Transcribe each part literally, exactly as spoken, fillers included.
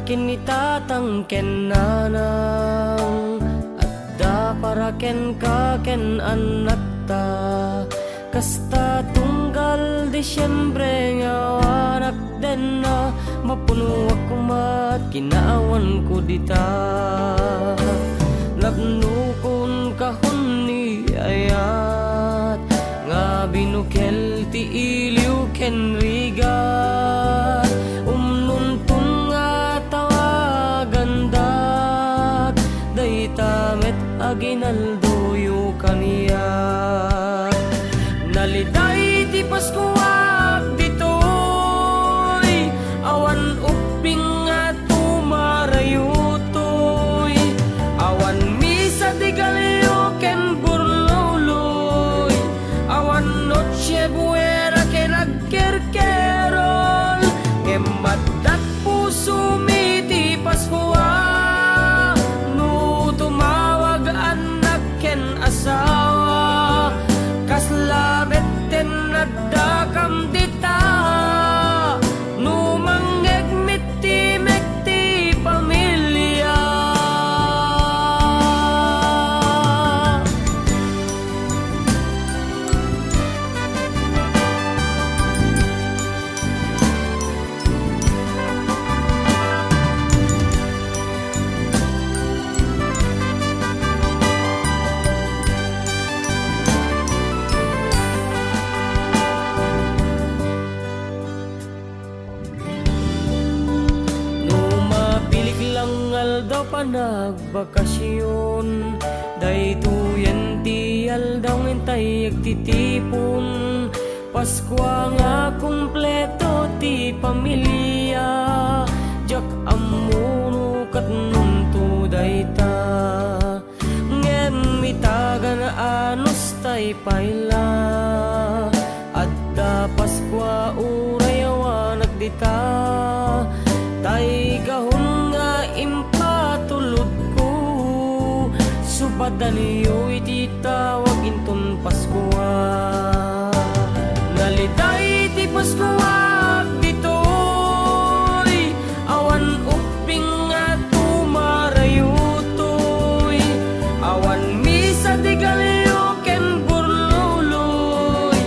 Ken ni tatang ken nanang, adda para kenka ken annakta. Kasta tunggal Disiembre nga awanak denna, mapunoak koma ti kinaawanko dita. Napnokon kahon ni ayat nga binukel ti iliw ken rigat. Umnonton nga tawagandak, dayta met aginaldoyo kaniak. Naliday ti Paskoak ditoy, awan ubbing nga tumarayo toy. Awan misa ti galio ken burluloy. Awan Noche Buena ken agkerkerol. Ngem addak pusomi ti Paskua. No tumawag annak ken asawa, kasla metten addakam dita. No mangngeg met ti mek ti pamilia. No mapilik lang nga aldaw panagbakasyon, daytoyen ti aldaw nga intay agtitipon. Paskua nga kumpleto ti pamilia, diak ammo no katnonto dayta. Ngem itagan anus tay pay la, adda Paskua uray awanak dita. Tay gahom nga impatulodko, supadanyo iti tawag inton Paskua. Naliday ti Paskuak ditoy, awan ubbing nga tumarayo toy. Awan misa ti galio ken burluloy.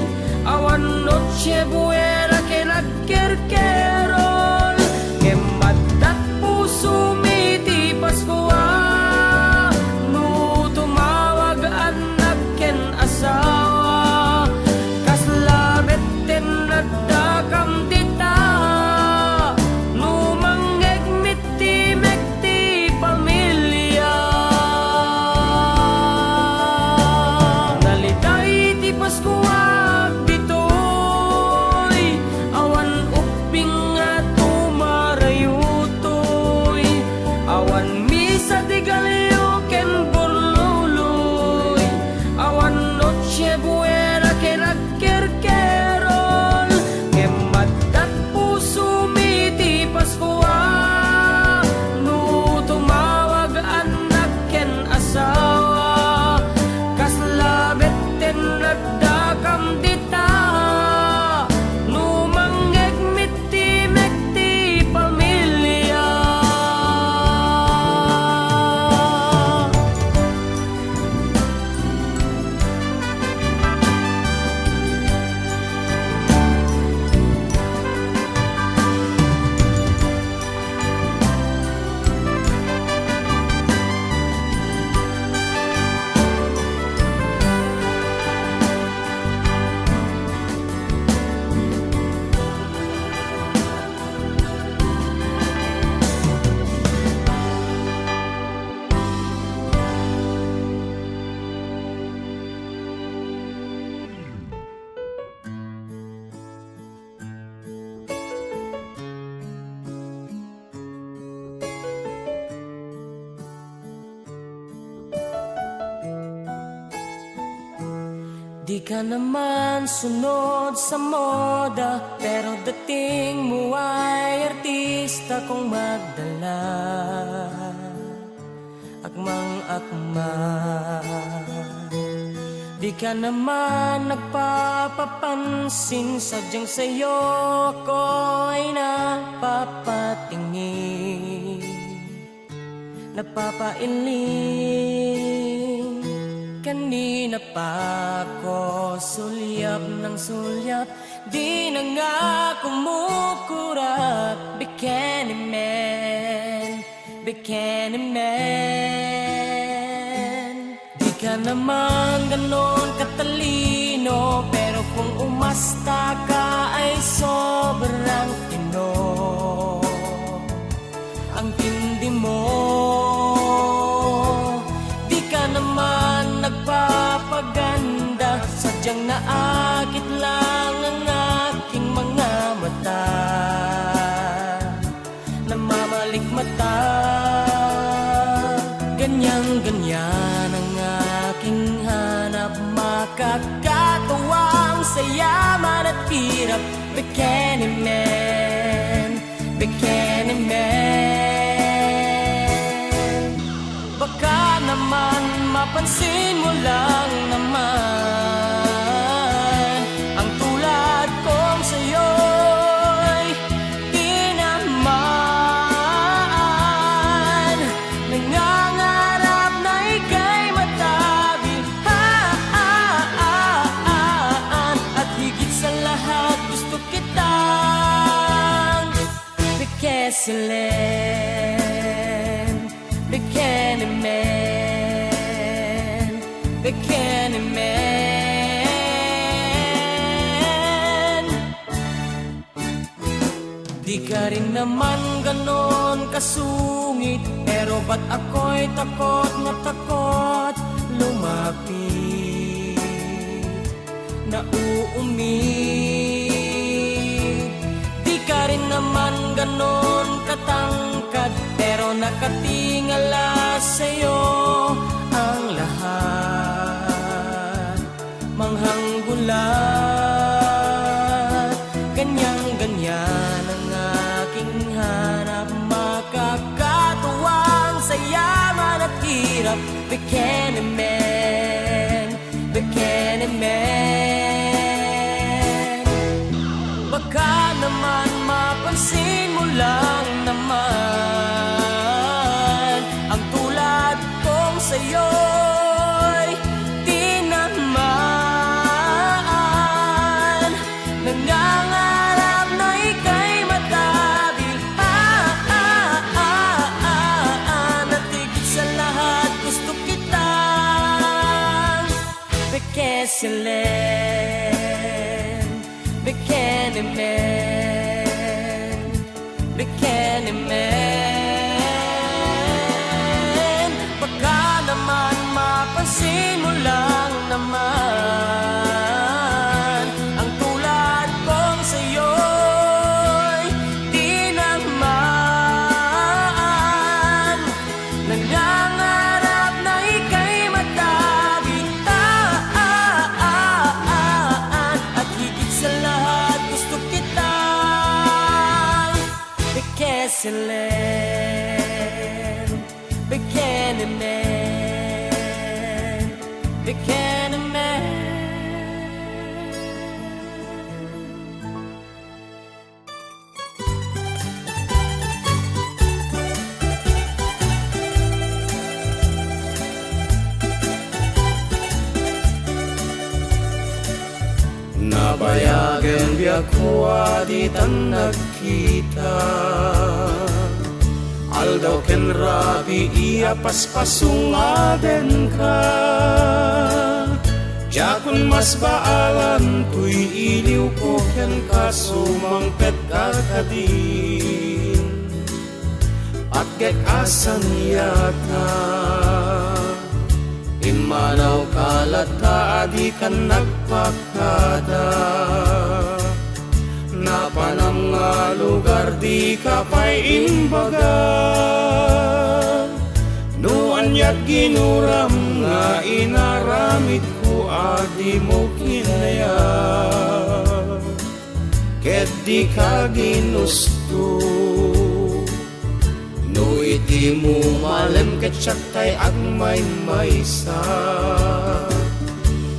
Awan Noche Buena ken agkerkerol. Ngem addak pusomi ti Paskua. No tumawag annak ken asawa, kasla metten addakam dita. No mangngeg met ti mek ti pamilia. Naliday ti Paskuak ditoy, awan ubbing nga tumarayo toy. Awan misa ti galio ken burluloy. Awan Noche Buena ken agkerkerol. Ngem addak pusomi ti Paskua. No tumawag annak ken asawa, kasla metten addakam dita. No mangngeg met ti mek ti pamilia. Di ka naman sunod sa moda, pero dating mo ay artista kong magdala. Akmang-akmang. Di ka naman nagpapapansin, sadyang sa'yo ako'y napapatingin. Nagpapailling, kanina pa ako sulyap nang sulyap, di na nga kumukurap. Bikini man, bikini man. Di ka naman ganon katalino, pero kung umasta ka ay sobrang tino. Ang tindi mo, di ka naman nagpapaganda, sadyang naakit lang ang aking mga mata. Namamalikmata. Ganyan-ganyan ang aking hanap, makakatuwang saya man at hirap. Bikini man, bikini man. Baka naman mapansin mo lang naman, ang tulad kong sayo'y di naman nangangarap na ika'y matabi. At higit sa lahat, gusto kitang Bikesilen, bikini man, bikini man. Di ka rin naman ganon kasungit, pero ba't ako'y takot na takot lumapit? Nauumid. Di ka rin naman ganon katangkad, pero nakatingala sa'yo ang lahat. Manghang gulat, ganyan-ganyan ang aking hanap. Makakatuwang saya man at hirap. Bikini man, bikini man. Baka naman mapansin mo lang naman, ang tulad kong sayo'y di naman nangangarap na ika'y matabi. At higit sa lahat, gusto kitang Bikesilen, bikini man, bikini man. Baka naman mapansin mo lang naman, ang tulad kong sayo'y di naman nangangarap na ika'y matabi. At higit sa lahat, gusto kitang Bikesilen, bikini man, bikini man. Nabayagen biagko a ditan nagkita. Aldaw ken rabii a paspasungbalenka. Diakon masbaalan toy iliwko kenka, sumangpetka kadin patgek a saniata. Immanawka latta a dikan nagpakada. Napanam nga lugar dika pay imbaga. No aniat ginuram nga inaramidko a dimo kinayat ket dika ginusto. No iti mo malem ket siak tay agmaymaysa.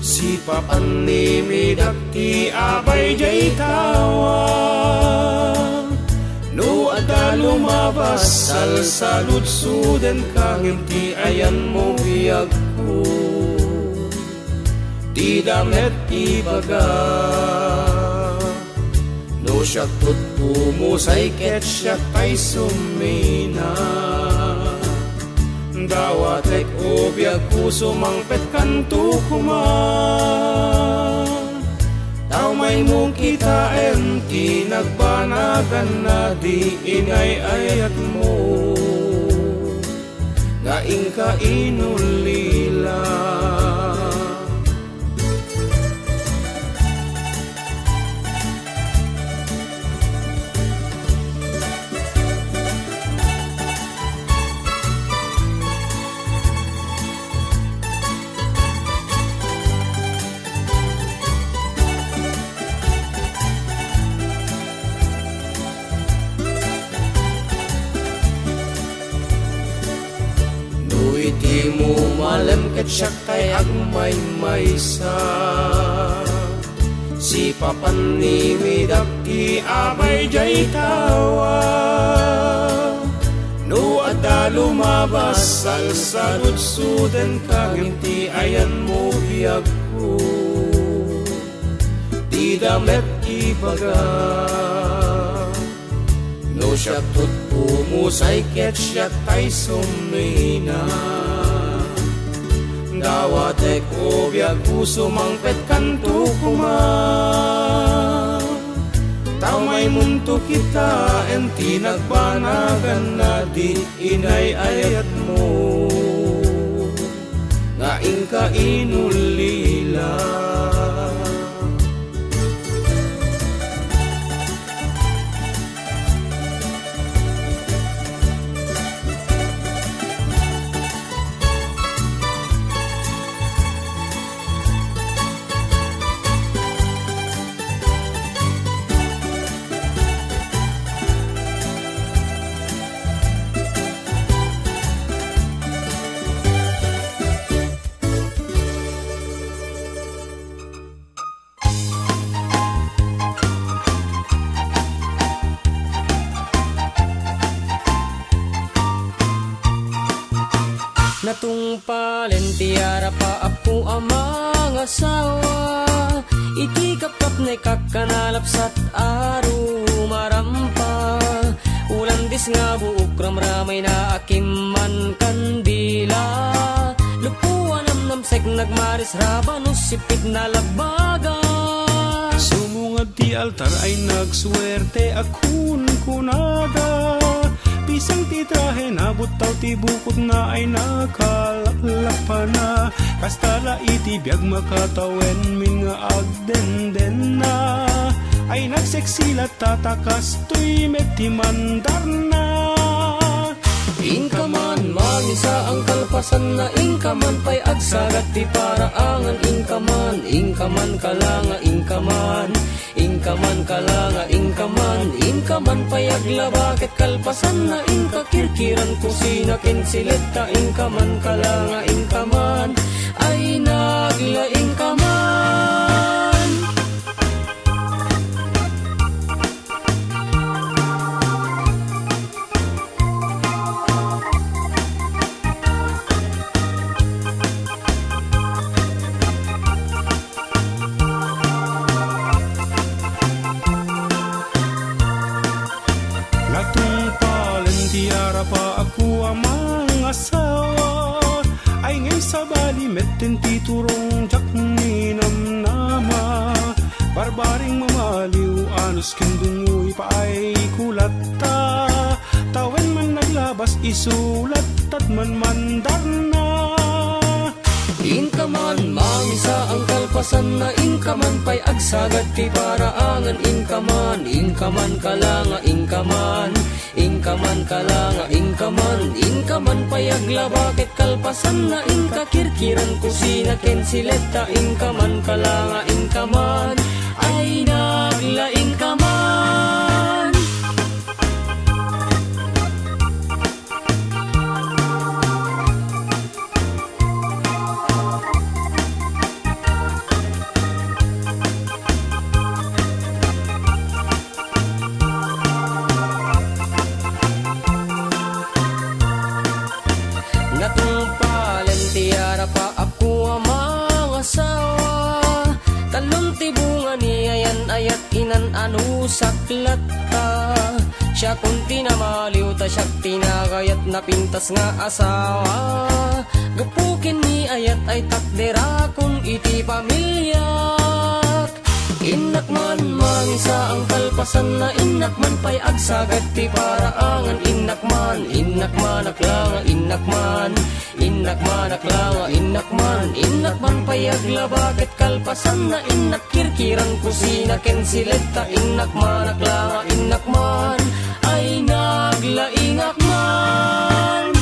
Sipapan ni midak ti abay jay tawa. No adda Lumabas, salsaludsudenka, ngem ti ayanmo biagko, dida met ibaga. No siak tutpumo, say ket siak tay summina. Dawatek, o biagko, sumangpetkanto koma. Ta umaymon kitaen ti nagbanaganna, di inay-ayatmo nga inka inulila. No iti mumalem ket siak tay agmaymaysa, sipapan ni midak ti abay jay tawa. No adda lumabas, salsaludsudenka, ngem ti ayanmo biagko, dida met ibaga. No siak tutpumo, say ket siak tay summina. Dawatek, o biagko, sumangpetkanto koma. Ta umaymonto kitaen ti nagbanaganna, di inay-ayatmo nga inka inulila. Natungpalen ti arapaapko a mangasawa. Iti kapkapnek a kanalapsat a rumarampa. Ulandis nga buok ramramayna a kimman kandila. Lupo a namnamsek nagmaris rabanos sipit na labbaga. Sumungad ti altar ay nagsuerte a kunkunada. Pisang ti trahe, nabuttaw ti bukotna ay nakalaklapana. Kasta la iti biag makatawen min nga agdendenna. Ay nagseksi latta ta kastoy met ti mandarna. Inka man mangisaan kalpasanna, inka man pay agsagat ti paraangan, inka man, inka man kalanga, inka man, inka man kalanga, inka man, inka man pay aglaba ket kalpasanna, inka kirkiran kusina ken siletta, inka man kalanga, inka man, ay nagla, inka man. Natungpalen ti arapaapko a mangasawa, ay ngay sabali metten ti turong diak ninamnama. Barbaring mamaliw, anus ken dungoy paay kulatta. Tawen man naglabas, isu lattad man mandarna. Inka man mangisaan kalpasanna, inka man pay agsagat ti paraangan, inka man, inka man kalanga, inka man, inka man kalanga, inka man, inka man pay aglaba ket kalpasanna, inka kirkiran kusina ken siletta, inka man kalanga, inka man, ay nagla, inka man. Nanusak latta, siakon ti namaliw, ta siak ti nagayat, napintas nga asawa. Gapu ken ni ayat ay takderakon iti pamiliak. Innak man mangisaan kalpasanna, innak man pay agsagad ti paraangan. Innak man, innak man aklanga, innak man, innak man aklanga, innak man, innak man pay aglaba ket kalpasanna, innak kirkiran kusina ken siletta. Innak man aklanga, innak man ay naglaingak man.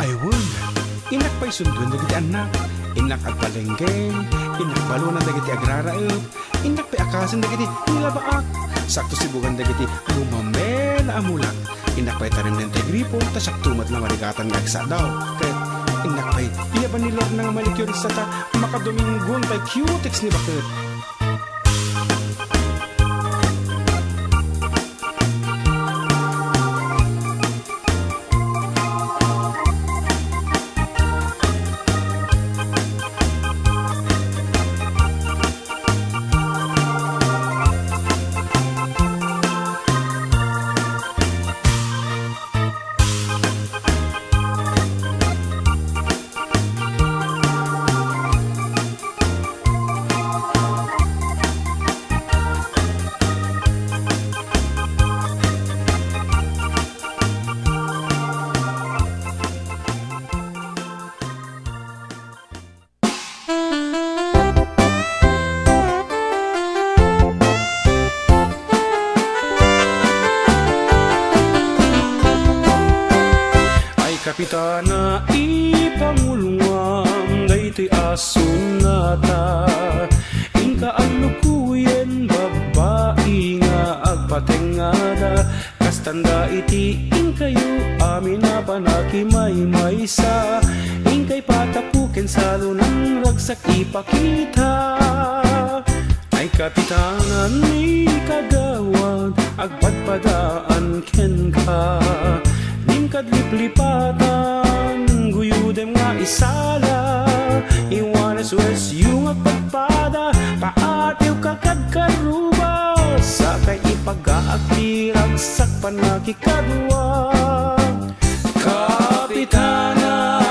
Ay wen, innak pay sunduen dagiti annak, innak agpalenggen, innak balunan dagiti agraraep, innak pay akasen dagiti nilabaak, sakto sibugan dagiti gumamela a mulak, innak pay tarimnen ti gripo, ta sakto met la marigatan nga agsadaw, ket innak pay iyaban ni Lorna nga manicurista ta makadominggon pay cutex ni baket. Ay kapitana, ipangulongam daytoy a sonata. Inka allukoyen, babbai nga agpatengngada. Kastanda iti inkayo amin a panakimaymaysa, inkay patapo ken salonan ragsak ipakita. Ay kapitanan ni kagawad, agpadpadaan kenka. Dimkad liplipatan, guyodem nga isala. Iwanes wes yu nga agpadpada, paatiwka kad karuba. Sakay ipagaak ti ragsak pannakikadua. Kapitana,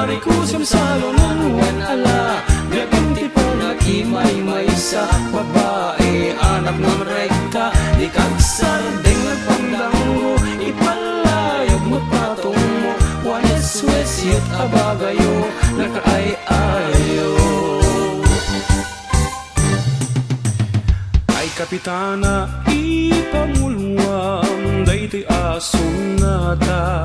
rikusem salonan wen ala, biagem ti pannakimaymaysa, babai, anak nga rekta, dika agsardeng agpandanggo, ipallayog met patongmo, wanes wes yu a bagayo, nakaay-ayo. Ay kapitana, ipangulongam daytoy a sonata.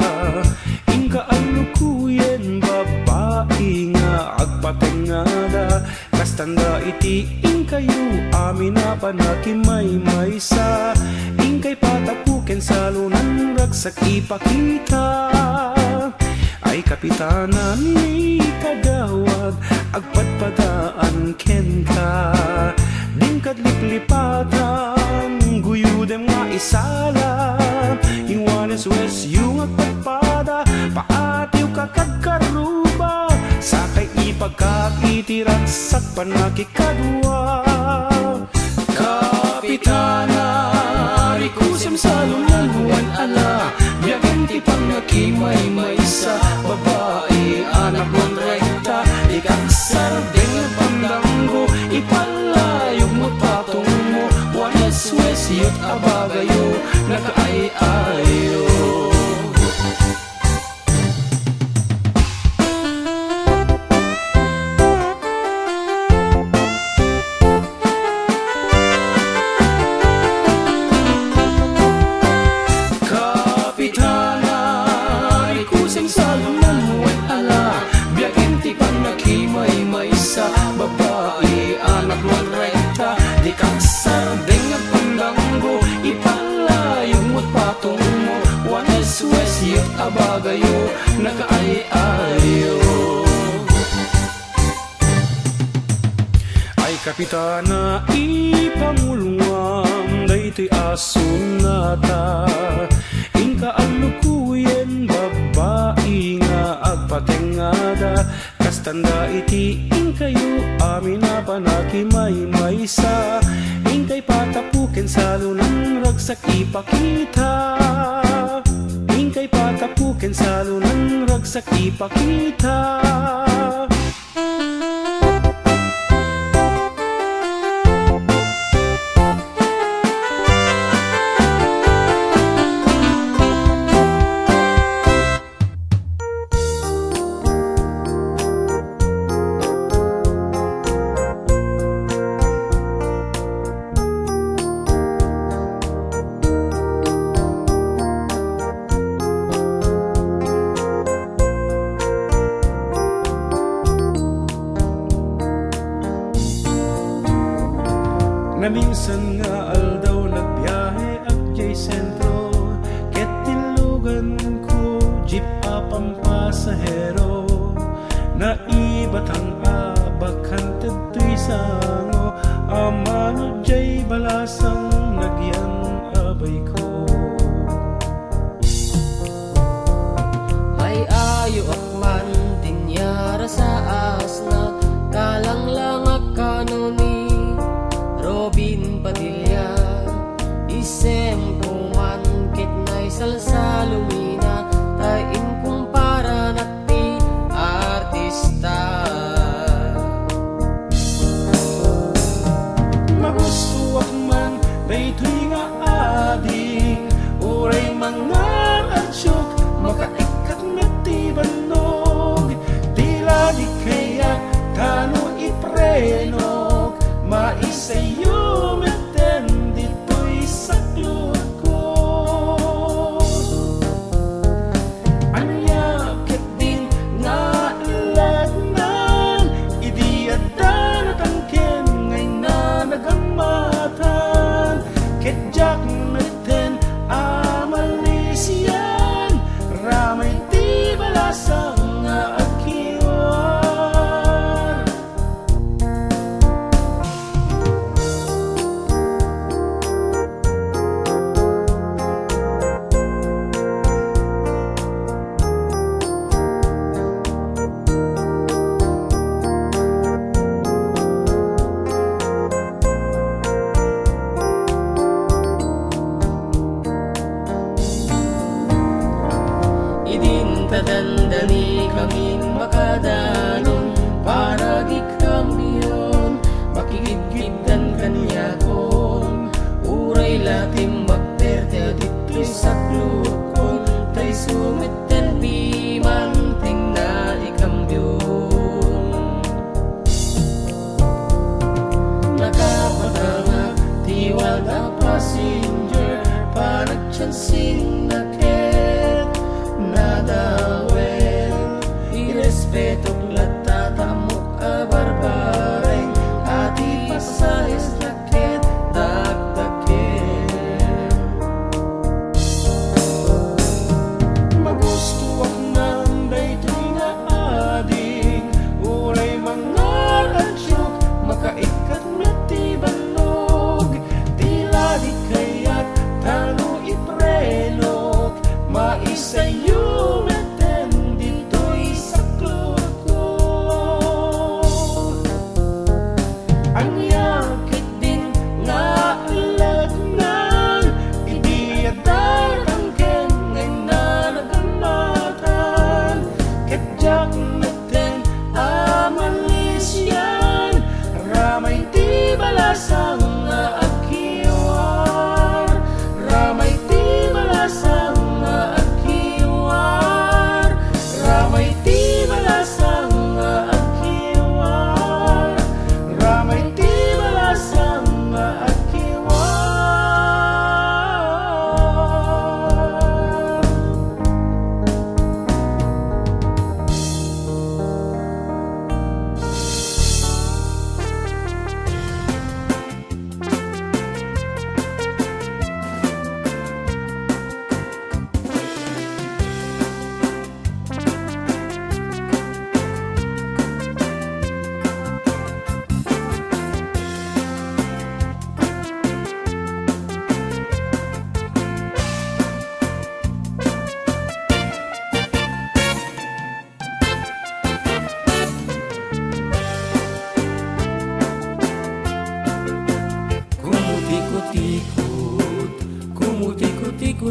Inka allukoyen, babbai nga agpatengngada. Kastanda iti inkayo amin a panakimaymaysa. Inkay patapo ken salonan ragsak ipakita. Ay kapitanan ni kagawad, agpadpadaan kenka. Dimkad liplipatan, guyodem nga isala. Iwanes wes yu nga agpadpada, paatiwka kad karuba. Sakay ipagaak iti ragsak pannakikadua. Kapitana, rikusem salonan wen ala, biagem ti pannakimaymaysa, babai, anak nga rekta, dika agsardeng agpandanggo, ipallayog met patongmo, wanes wes yu a bagayo, nakaay-ayo. Kapitana, rikusem salonan wen ala, biagem ti pannakimaymaysa, babai, anak nga rekta, dika agsardeng agpandanggo, ipallayog met patongmo, wanes wes yu a bagayo, nakaay-ayo. Kapitana, ipangulongam daytoy a sonata. Inka allukoyen, babbai nga agpatengngada. Kastanda iti inkayo amin a panakimaymaysa. Inkay patapuken salonan ragsak ipakita. Inkay patapuken salonan ragsak ipakita. Naminsan nga aldaw, nagbiaheak diay sentro, ket tinluganko jeep a pampasahero. Naibatang a bakante toy sango a mano diay balasang nagyan a bayko. Ay-ayoak man diay niarasaasna, kalanglangak kano ni Robin Padilla. Isemko man ket naisalsalumina, ta inkumparanak ti artista. Magustoak man daytoy nga ading, uray mangar-adsok, makaikkak met ti bannog. Ti ladi kayak, tano iprenok, maisayo metten ditoy saklotko. Ania ketdin nga ileknan idi adda natangken nga inna nagammatan? Ket diak metten a malisian, ramay ti balasang nga agkiwar. Idin ta dandani kamin makadanon, panagikamion, makigidgiddan kaniakon. Uray la ti makter ti aditoy saklukon, tay sumetten piman ti nga ikambion. Nakapatangak ti walda passenger, panagtiansin na ket nadawen. Irespetok latta ta ammok a barbareng a ti pasahes na ket dakdakel. Magustoak man daytoy nga ading, uray mangar-adsok, makaikkat met ti bannog. Ti ladi kayak, tano ipre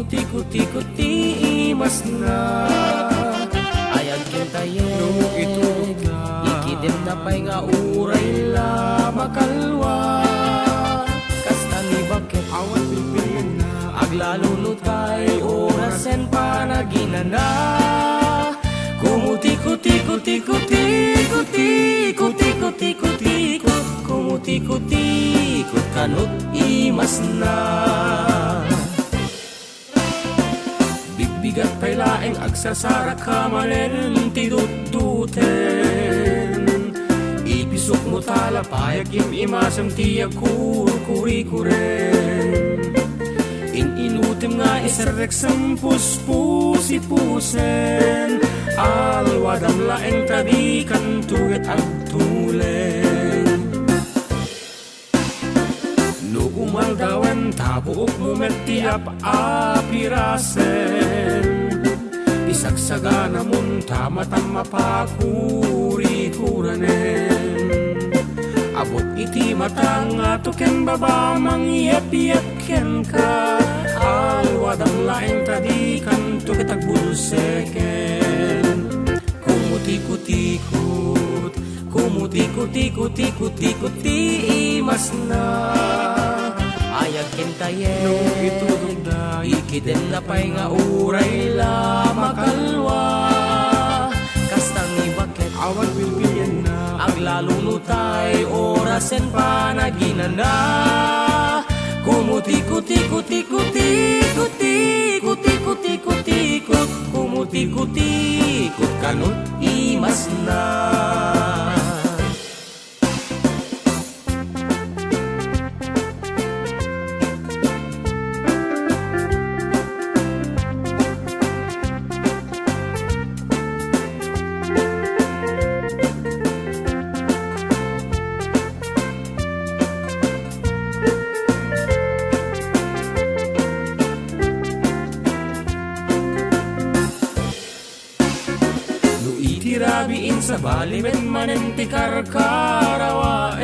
Tiko-tiko ti imasna, ay agkentayen. No itulogna, ikidemna pay nga uray la makalwa. Kasta ni baket, awan pilpilienna, aglalo no tay orasen panaginana. Kumutiko-tiko-tiko-tiko-tiko-tiko-tiko-tiko-tiko, kumutiko-tiko kanut imasna. Bibbigat pay laeng agsasaraka manen ti dutduten. Ipisok mo tala pay agim-imasem ti agkurkurikuren. In-inutem nga iserreksem puspusipusen. Alwadam laeng ta dikanto ket agtulen. No umaldawen ta buokmo met ti ap-apirasen, isagsaganamon ta matam mapakurikuranen. Abut iti mata, ngato ken baba mangyepyep kenka. Alwadam laeng ta dikanto ket agbulseken. Kumutiko-tikot, kumutiko-tiko-tiko-tiko ti imasna. Ay agkentayen. No itulogna, ikidemna pay nga uray la makalwa. Kasta ni baket, awan pilpilienna, aglalo no tay orasen panaginana. Kumutiko-tiko-tiko-tiko-tiko-tiko-tiko-tiko-tiko, kumutiko-tiko kanut imasna. No iti rabiin, sabali met manen ti karkarawaem.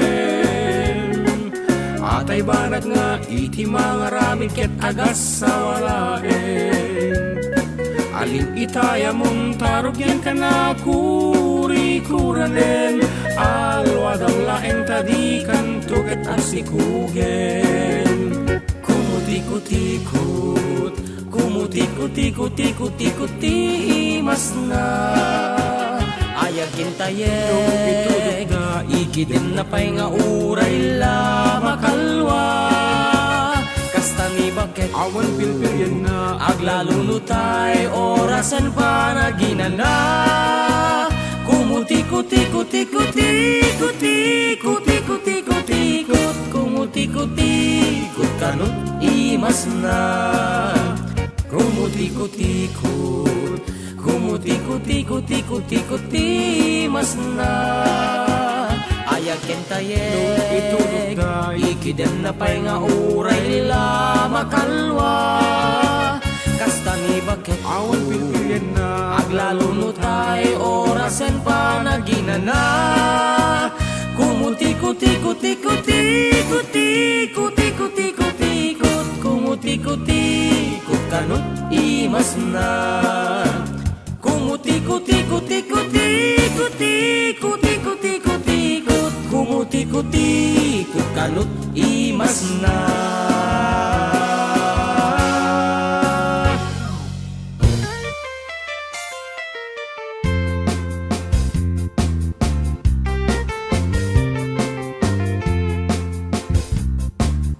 Atay banag nga iti mangaramid ket agassawa laeng. Alin itay a munta rugian kana kurikuranen. Alwadam laeng ta dikanto ket agsikugen. Kumutiko-tikot, kumutiko-tiko-tiko-tiko ti imasna. Ay agkentayen, ikidemna pay nga uray la makalwa. Kasta ni baket, awan pilpilienna, aglalo no tay orasen panaginana. Kumutiko-tiko-tiko-tiko-tiko-tiko-tiko kanut imasna. Kumutiko-tikot, kumutiko-tiko-tiko-tiko ti imasna. Ay agkentayen, ikidemna pay nga uray la makalwa. Kasta ni baket, awan pilpilienna, aglalo no tay orasen panaginana. Kumutiko-tiko-tiko-tiko-tiko-tiko-tiko-tiko, kumutiko-tiko kanut imasna. Kumutiko-tiko-tiko-tiko-tiko-tiko-tiko-tiko, kumutiko-tiko kanut imasna.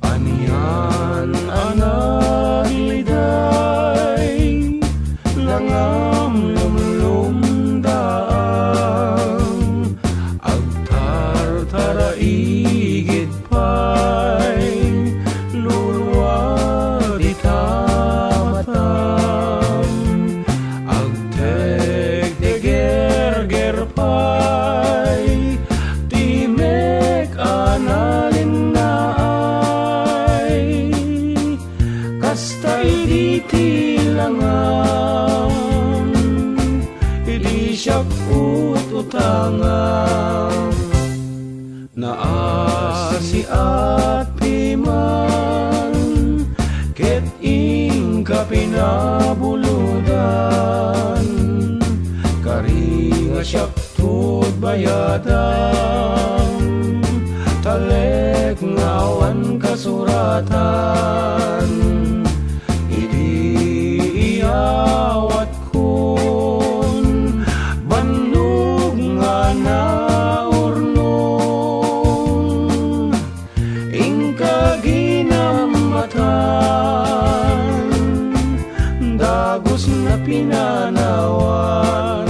Anian a nagliday, langam lumlumdaang, agtartaraigid pay, luluad ita matam, agtegtegerger pay, timek a nalinnaay. Kasta idi ti langam, idi siak ut-utangam. Naasiat piman ket inka a pinabulodan, kari nga siak tud bayadan, talek nga awan kasuratan, idi iyawatkon, bannog nga naurnong. Inka ginammatan, dagus na pinanawan.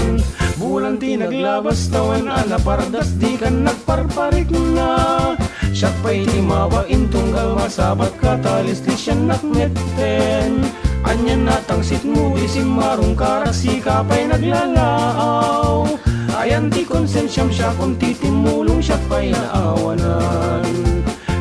Bulan ti naglabas tawen a napardas, dikan nagparparikna. Siak pay ti mabain tunggal masabat ka, talislisiannak metten. Anian a tangsitmo, di simmarong karak, sika pay naglalaaw. Ayan ti konsensiam, siakon ti timmulong, siak pay naawanan.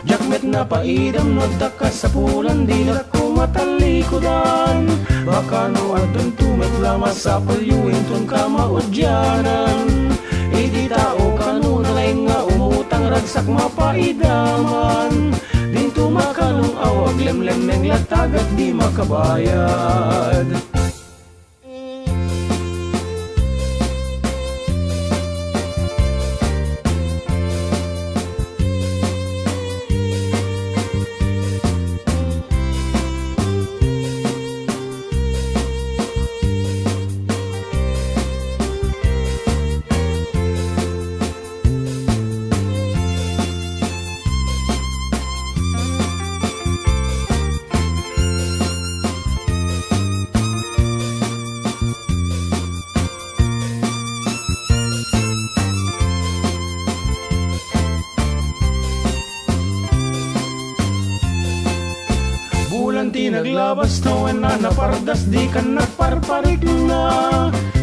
Diak met napaidam no adda kasapulan, didak koma tallikudan. Baka no addanto met la masapulyo inton kamaudianan. Iti tao kano nalaing nga umutang, ragsak mapaidaman. Dinto makalung-aw, aglemlemmeng la tagak di makabayad. Bulan ti naglabas tawen a napardas, dikan nagparparikna.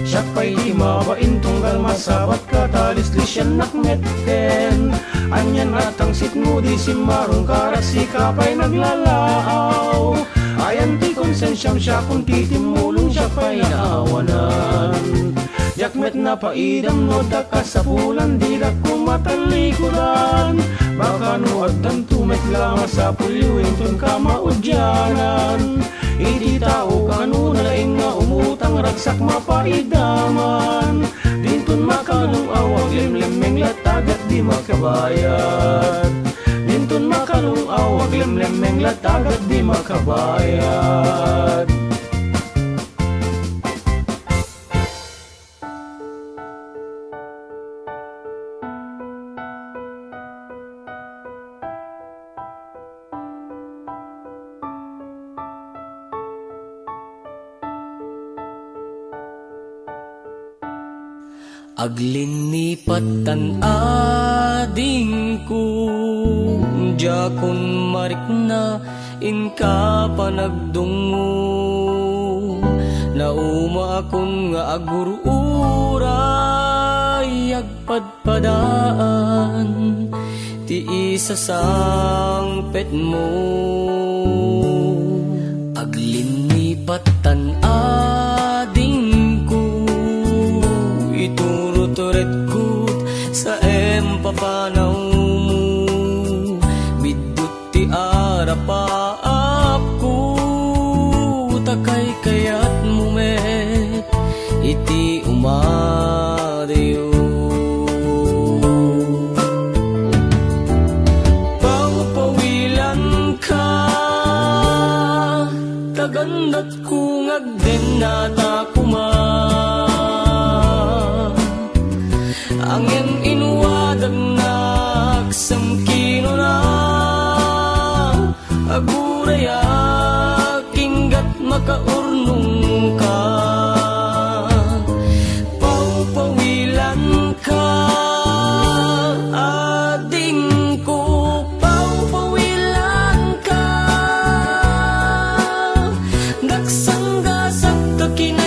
Siak pay ti mabain tunggal masabat ka, talislisiannak metten. Anian a tangsitmo, di simmarong karak, sika pay naglalaaw. Ayan ti konsensiam, siakon ti timmulong, siak pay naawanan. Diak met napaidam no adda kasapulan, didak koma tallikudan. Baka no addanto met la masapulyo inton kamaudianan. Iti tao kano nalaing nga umutang, ragsak mapaidaman. Dinton makalung-aw, aglemlemmeng la tagak di makabayad. Dinton makalung-aw, aglemlemmeng la tagak di makabayad. Aglinnipat tan adingko, diakon marikna inka panagdungngo. Naumaakon nga agur-uray agpadpadaan ti isasangpetmo. Aglinnipat tan adingko, ituruturetkot sa impapanawmo. Biddut ti arapaapko, ta kaykayatmo met iti umadiyo. Pawpawilanka, tagandat ko nga agdennata koma. Ngem inwadagnak, sa kinuna, agurayak, inggat makaurnongka. Pawpawilanka, adingko, pawpawilanka. Nagsanggasak ta kin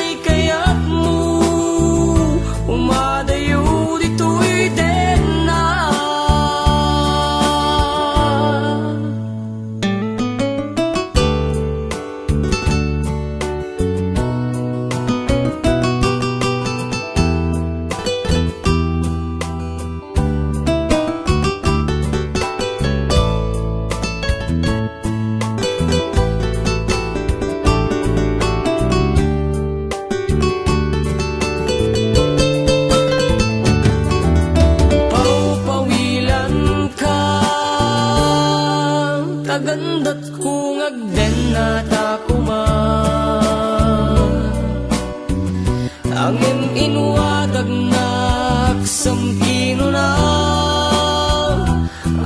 Inuadagnak, samkinona,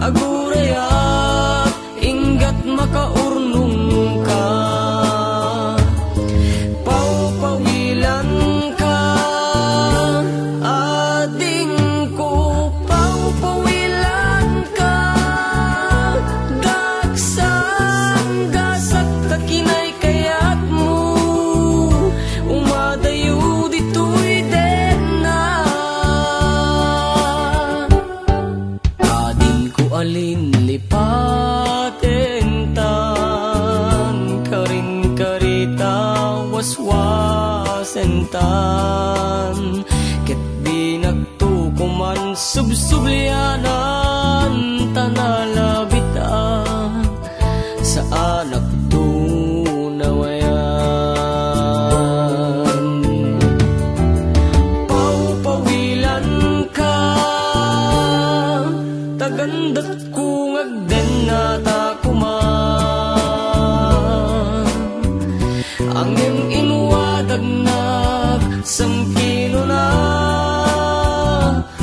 agurayak, inggat makaurnongka. Pawpawilanka, adingko, pawpawilanka. Daksang gasak ta kinay kayatmo, umadayo ditoy denna. Adingko a linlipaten tan karinkarita waswasen tan ket dinak to koman subsublianan ta nalabit a saanak to nawayan. Pawpawilanka, tagandatko nga agdennata koma. Ngem inuadagnak, samkinona,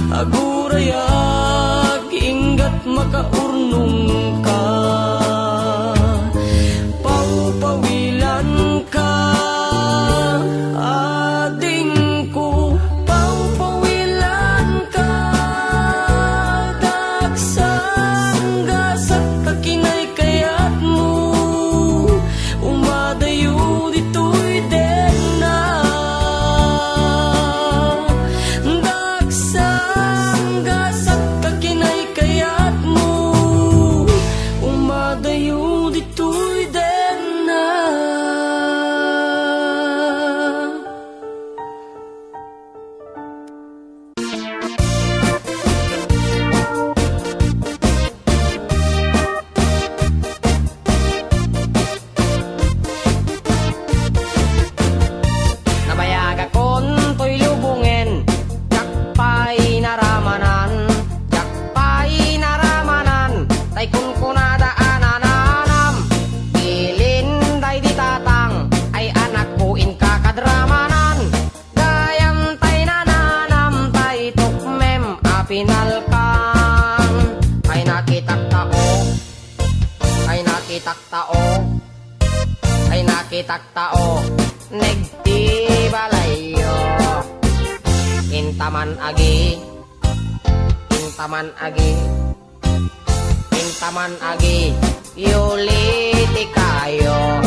agurayak, inggat makaurnongka. Pawpawilanka, adingko, pawpawilanka. Daksang gasak ta kinay kayatmo, umadayo ditoy denna. Daksang gasak ta kinay kayatmo, umadayo ditoy denna. Nabayagakon toy lubongen, diak pay naramanan, diak pay naramanan, tay kunkunada a nananam. Bilin daydi tatang, ay anakko, inka kadramanan. Gayam tay nananam tay tukmem a pinalkang. Ay nakitak tao, ay nakitak tao, ay nakitak tao, nagti balayyo. Intaman agi, intaman agi, intaman agi, yuli ti kayo.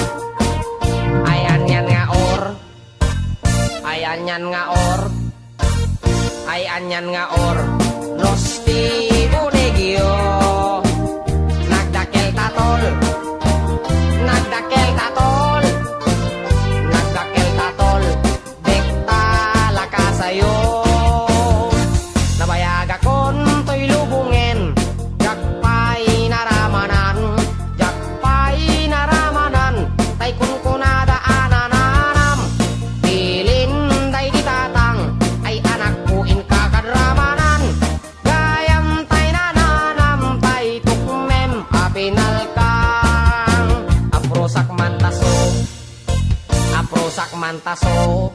Ay anian nga or, ay anian nga or, ay anian nga or, no sti unegyo. Nagdakkel ta tol, nagdakkel ta tol, nagdakkel ta tol, dek ta lakasayo. Nabayagakon toy lubongen, diak pay naramanan, diak pay naramanan, tay kunkunada a nananam. Bilin daydi tatang, ay anakko, inka kadramanan. Gayam tay nananam tay tukmem a pinalkang. Aprosak mantaso, aprosak mantaso,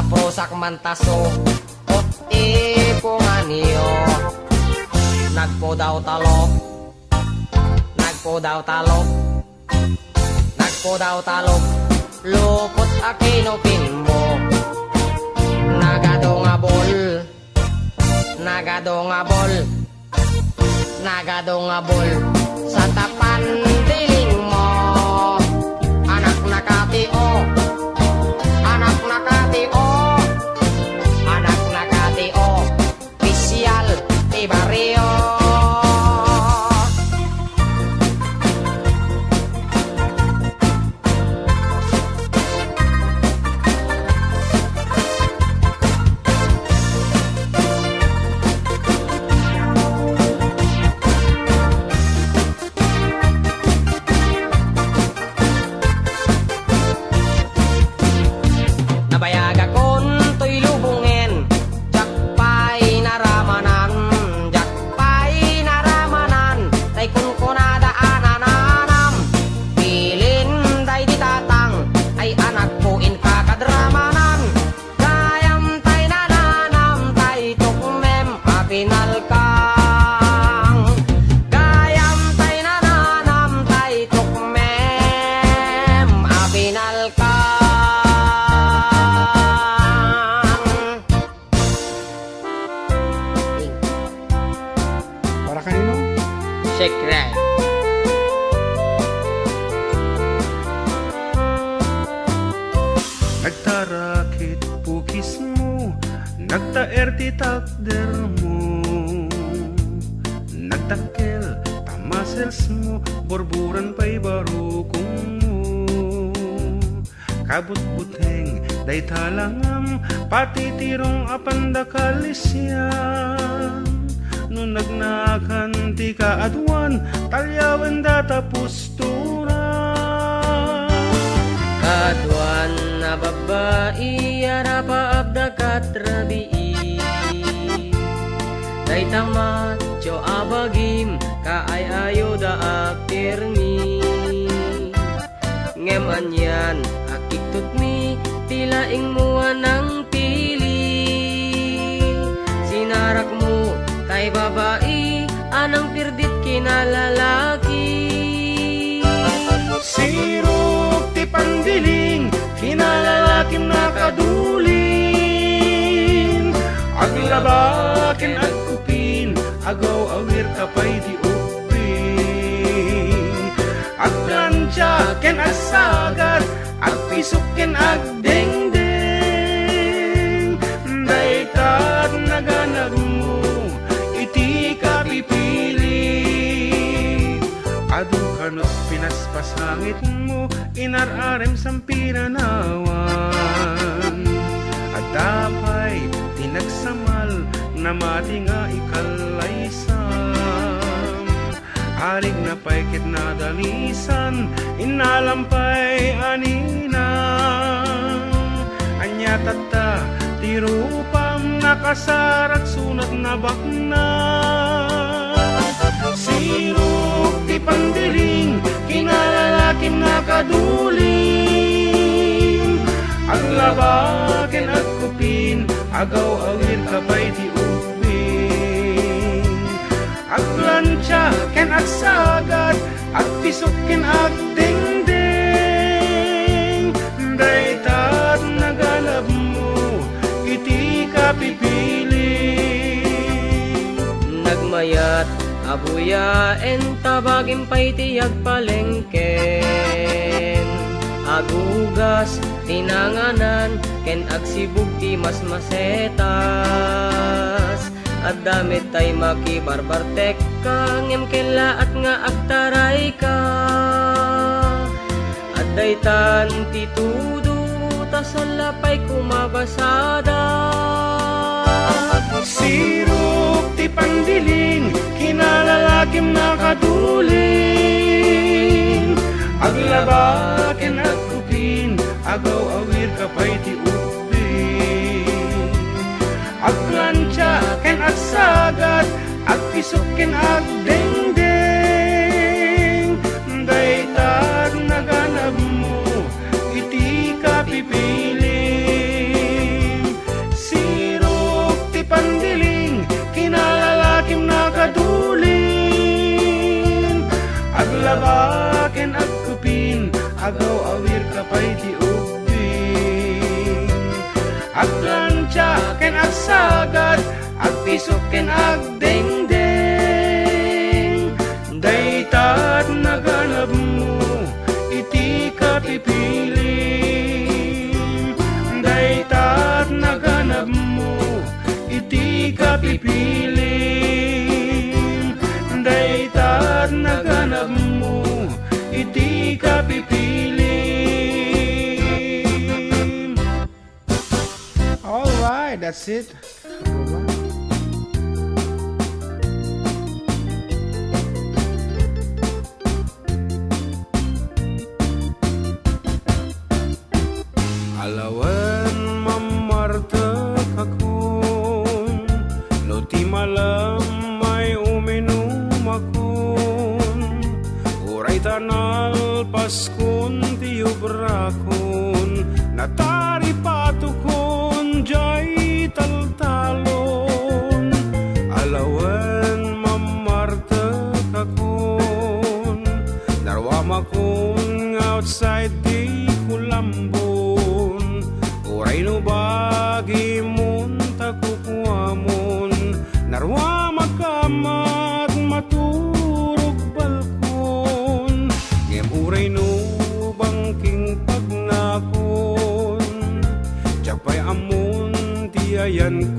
aprosak mantaso, ot ipunganyo. Nagpudaw talok, nagpudaw talok, nagpudaw talok, lupot a kinupinmo. Nagado nga bol, nagado nga bol, nagado nga bol, sa tapan dilingmo. Anak na katio, anak na katio, anak na katio, opisyal ti barrio. Nabayagakon Check right. Nagtarakit pukismo, nagtaer ti takdermo. Nagdakkel ta muscles mo, burburan pay barukongmo. Kabutbuteng dayta langam, pati tirong a pandakal isian. No nagnaakan ti kaaduan, talyawen data postura. Kaaduan a babbai, arapaap da katrabii. Dayta macho a bagim, kaay-ayo da a pirmi. Ngem anian a kigtutmi ti laingmo a nangpili? Sinarakmo tay babai a nangpirdit kinalalaki. Sirok ti pandiling, kinalalakim nakadulin. Aglaba ken agkupin, agaw-awir ka pay ti ubbing. Agplancha ken agsagat, agpisok ken agdengdeng. Dayta ti naganabmo iti kapipili. Adu kano pinaspasangitmo, inar-arem sampinanawan. Adda pay ti nagsamal, namati nga ikallaysam. Arigna pay ket nadalisan, innalam pay a ninang. Ania tatta ti rupam, nakasarak sunat nabaknang? Sirok ti pandiling, kinalalakim nakadulin. Aglaba ken agkupin, agaw-awir ka pay ti ubbing. Agplancha ken agsagat, agpisok ken agdengdeng. Dayta ti naganabmo iti kapipili. Nagmayat a buyaen ta bagim pay ti agpalengken. Agugas ti nanganan ken agsibug ti masmasetas. Adda met tay makibarbartekka, ngem kellaat nga agtarayka. Adda itan ti tudo, ta salla pay kumabasada. Sirok ti pandiling, kinalalakim nakadulin. Aglaba ken agkupin, agaw-awir ka pay ti ubbing. Agplancha ken agsagat, agpisok ken agdengdeng. Dayta ti naganabmo iti kapipili. Sirok ti pandiling, kinalalakim nakadulin. Aglaba ken agkupin, agaw-awir ka pay ti ubbing. Agplancha ken agsagat, agpisok ken agdengdeng. Dayta ti naganabmo iti kapipili. Dayta ti naganabmo iti kapipili. Dayta ti naganabmo iti kapipili. All right, that's it. Alawen mammartekakon, no ti malam ay uminumakon, uray ta nalpaskon ti obrakon, nataripatokon jay taltalon. Alawen mammartekakon, narwamakon nga outside ti kulambon. Uray no bagimon ta kukuamon, narwamak a mat-, maturog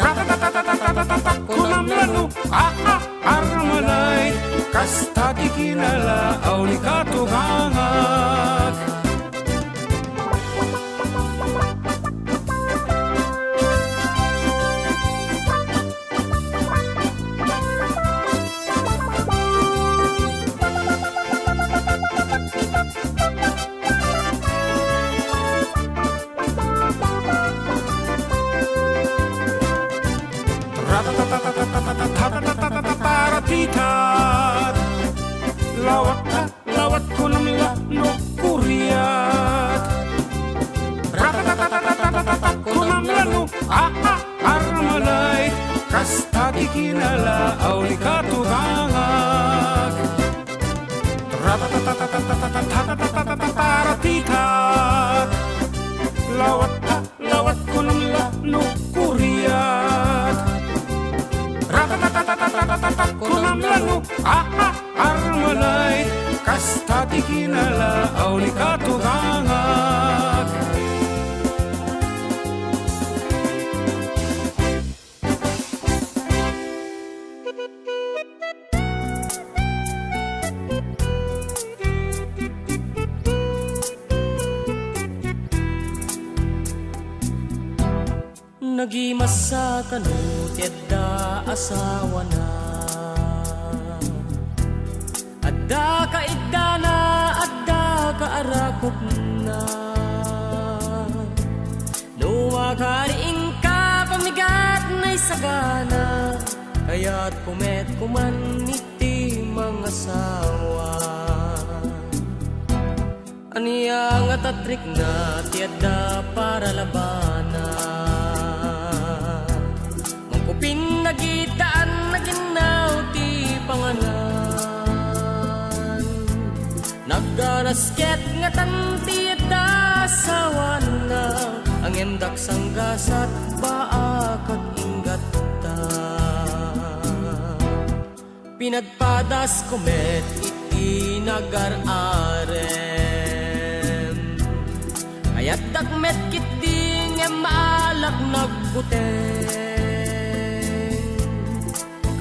Ratatatatatatatat, kunam lano, ah, ah, Armalite. Kasta ti kinalaaw ni katugangak. Ratatatatatatatatataparatitat. Lawat, lawat, kunam la no kuriat. Ratatatatatatatatata, kunam la no, ah, ah, armalait. Kasta ti kinalaaw ni katugangak. Ratatatatatatatatataparatitat. Lawat, lawat, kunam la no kuriat. Ratatatatatatatatata, kunam la no, ah, ah, armalait. Kasta ti kinalaaw ni katugangak. Nagimasa kano ti adda asawana. Adda kaiddana, adda kaarakupna. No makariingka, pamigat naisagana, kayatko met koman iti mangasawa. Ania nga tatrikna ti adda paralabana? Mangkupin nagitaan, naginnaw ti panganan. Nagganas ket ngatan ti adda asawana, ngem daksanggasat, baak ket inggatta. Pinadpadasko met iti nagar-arem. Kayatdak met ketdi ngem maalak nagbuteng.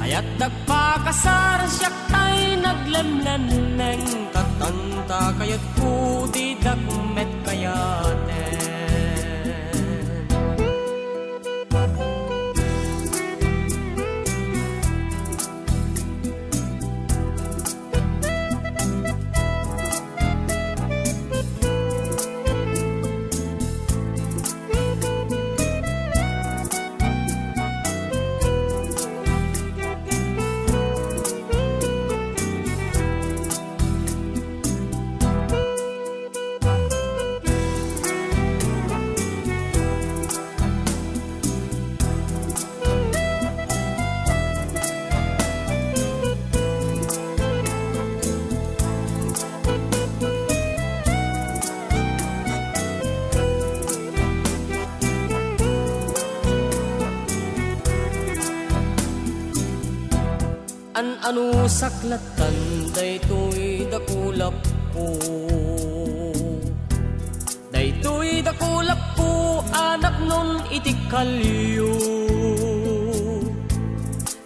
Kayatdak pakasar, siak tay naglemlenneng. Tattanta kayatko, didak met kayaten. An-anusak lattan daytoy dakulapko. Daytoy dakulapko, anaknon iti kalio.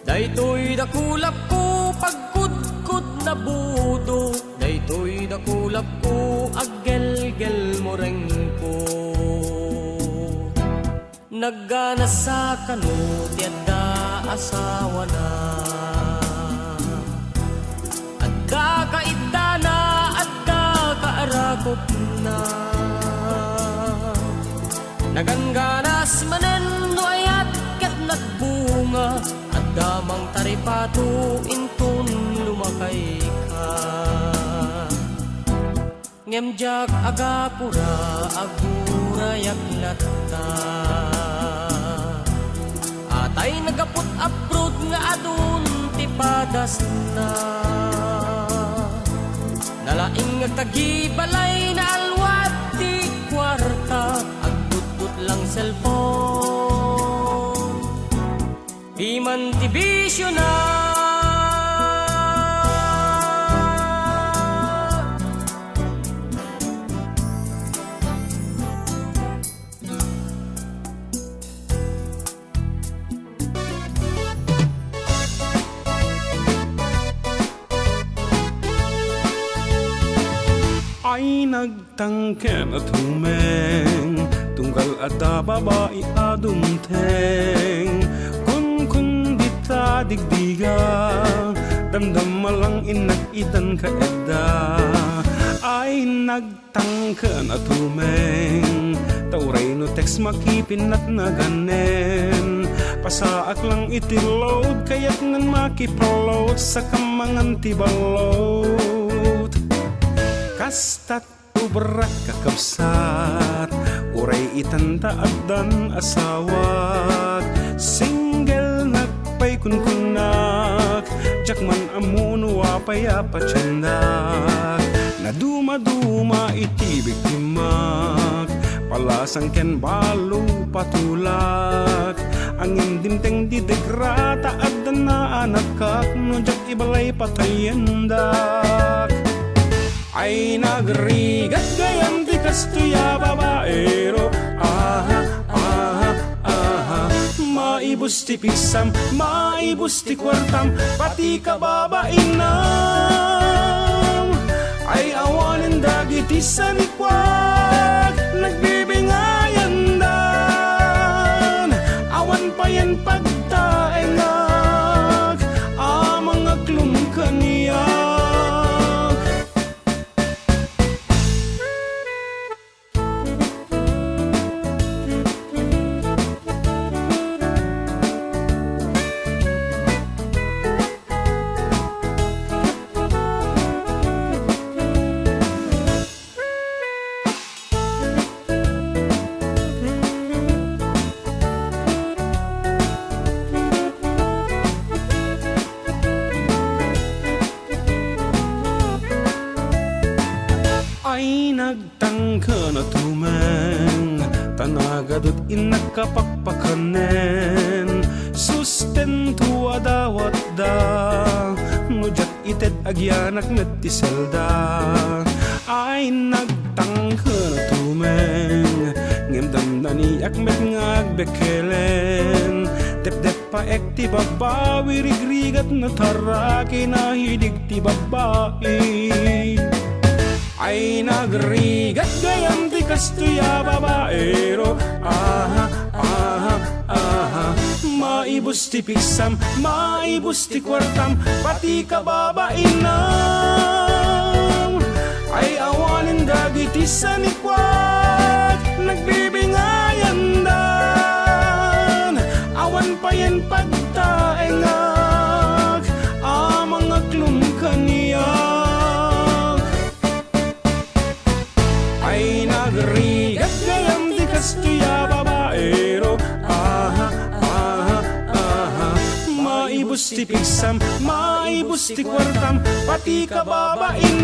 Daytoy dakulapko, pagkudkod na budo. Daytoy dakulapko, aggelgel morengko. Nagganasa kano ti adda asawana. Adda kaiddana, adda kaarakupna. Nagangganas manen no ayat ket nagbunga. Adda mangtaripato inton lumakayka. Ngem diak agapura, aggurayak latta. Atay nagaput abroad nga adun ti padasna. Nalaing nga agtagibalay, naalwad ti kuarta, agdutdutlang cellphone. Piman ti bisiona. Nagtangken a tumeng, tunggal adda babai a dumteng. Kunkun dita digdiga, damdama lang innak idan kaedda. Ay, nagtangken a tumeng, ta uray no text makipinnatnaganen. Pasaak lang iti load, kayatnan makipaload, saka mangan ti balot. Kastat ubrak, kakabsat, uray itan ta addan asawak. Single nak pay kunkunak, diak man ammo no apay a patiendak. Nadumaduma iti biktimak, palasang ken balo patulak. Angin dimteng didegra ta adda naanakak, no diak ibalay patayendak. Ay, nagrigat gayam ti kastoy a babaero. Aha, aha, aha. Maibus ti pigsam, maibus ti kuartam, pati kababainam. Ay, awanen dagiti sanikuak, nagbibingayandan. Awan payen pagtaengak a mangaklum kaniak. Ay, nagtangken a tumeng, ta nagadut innak a pakpakanen. Sustento a dawatda, no diak ited agianak met ti selda. Ay, nagtangken a tumeng, ngem dandaniak met nga agbekkelen. Depdep paek ti babbawi, rigrigat no taraki, nahidig ti babbai. Ay, nagrigat gayam ti kastoy a babaero. Aha, aha, aha. Maibus ti pigsam, maibus ti kuartam, pati kababainam. Ay, awanen dagiti sanikuak, nagbibingayandan. Awan payen pagtaengak a mangaklum kaniak. Ay, nagrigat gayam ti kastoy a babaero. Aha, aha, aha. Maibus ti pigsam, maibus ti kuartam, pati kababainam.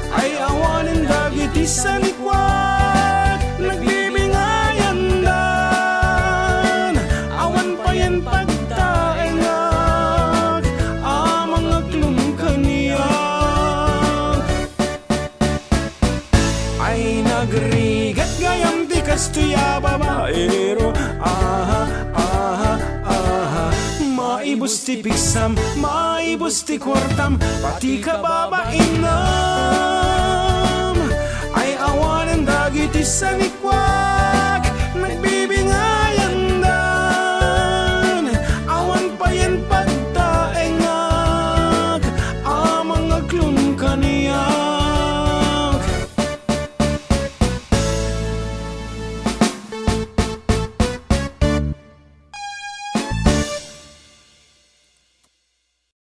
Ay, awanen dagiti sanikuak, nagbibingayandan. Awan payen pagtaengak a mangaklum kaniak. Ay, nagrigat gayam ti kastoy a babaero. Aha, aha, aha. Maibus ti pigsam, maibus ti kuartam, pati kababainam. Ay, awanen dagiti sanikuak,